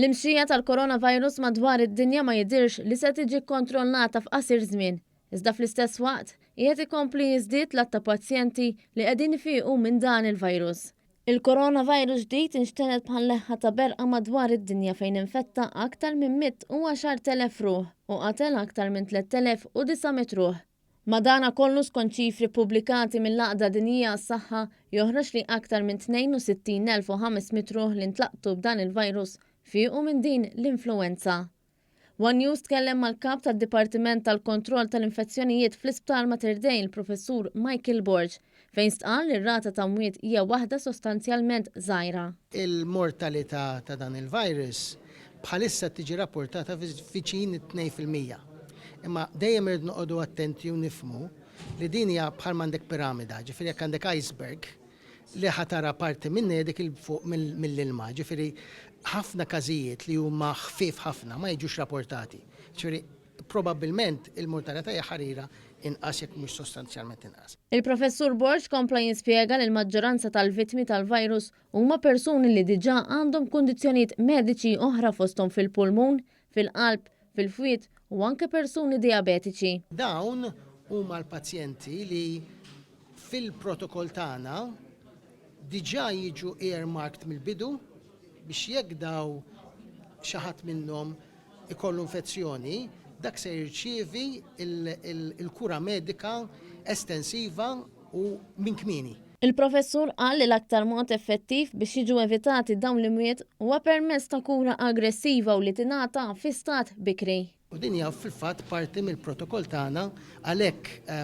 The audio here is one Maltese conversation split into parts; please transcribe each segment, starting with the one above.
L-imxija tal-coronavirus madwar id-dinja ma jidhirx li se tiġi kkontrollata f'qasir żmien, iżda fl-istess waqt qiegħed ikompli jiżdied l-għadd ta' pazjenti li qegħdin ifiqu minn dan il-virus. Il-coronavirus ġdid inxtered bħal leħħa ta' berqa madwar id-dinja fejn infetta aktar minn 110,000 ruħ u qatel aktar minn 3,900 ruħ. Madanakollu skont ċifri ppubblikati mill-Għaqda Dinjija għas-Saħħa joħroġ li aktar minn 62,500 ruħ li ntlaqtu b'dan il-virus fiequ minn din l-influwenza. One News tkellem mal-Kap tad-Dipartiment tal-Kontroll tal-Infezzjonijiet fl-Isptar Mater Dei l-Professur Michael Borg fejn stqarr li r-rata ta' mwiet hija waħda sostanzjalment żgħira. Il-mortalità ta' dan il-virus bħalissa tiġi rapportata viċin it-2%. Imma dejjem irridu noqogħdu attenti u nifhmu li din hija bħal m'għandek piramida, ġifieri jekk għandek iceberg li ħa tara parti minnha hija dik 'il fuq mill-ilma, ġifieri ħafna każijiet li huma ħfief ħafna ma jiġux rapportati. Ġifieri probabbilment il-mortalità hija ħarira inqas jekk mhux sostanzjalment inqas. Il-Professur Borg kompla jispjega li l-maġġoranza tal-vittmi tal-virus Huma persuni li diġà għandhom kundizzjonijiet mediċi oħra fosthom fil-pulmun, fil-qalb, fil-fwied u anke persuni dijabetiċi. Dawn huma l-pazjenti li fil-protokoll tagħna diġà jiġu earmarked mill-bidu biex jekk daw xi ħadd minnhom ikollu infezzjoni, dak se jirċievi l-kura medika estensiva u minn kmieni. Il-Professur qal li l-aktar mod effettiv biex jiġu evitati dawn l-imwiet huwa permezz ta' kura aggressiva u li tingħata fi stat bikri. U din hija fil-fatt parti mill-protokoll tagħna għalhekk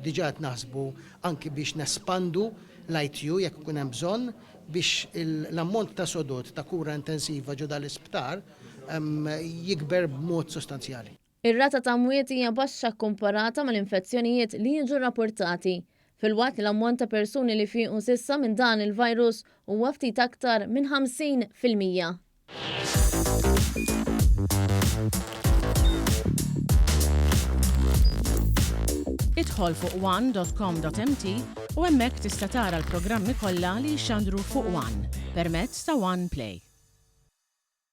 diġà qed naħsbu anki biex nespandu l-ITU jekk ikun hemm bżonn biex l-ammont ta' sodod ta' kura intensiva ġo dal-isptar jikber b'mod sostanzjali. Ir-rata ta' mwiet hija baxxa kkumparata mal-infezzjonijiet li jiġu rrapportati, filwaqt li l-ammont ta' persuni li fiequ s'issa minn dan il-virus huwa ftit aktar minn 50%. Idħol fuq one.com.mt u hemmhekk tista' tara l-programmi kollha li jixxandru fuq One permezz ta' One Play.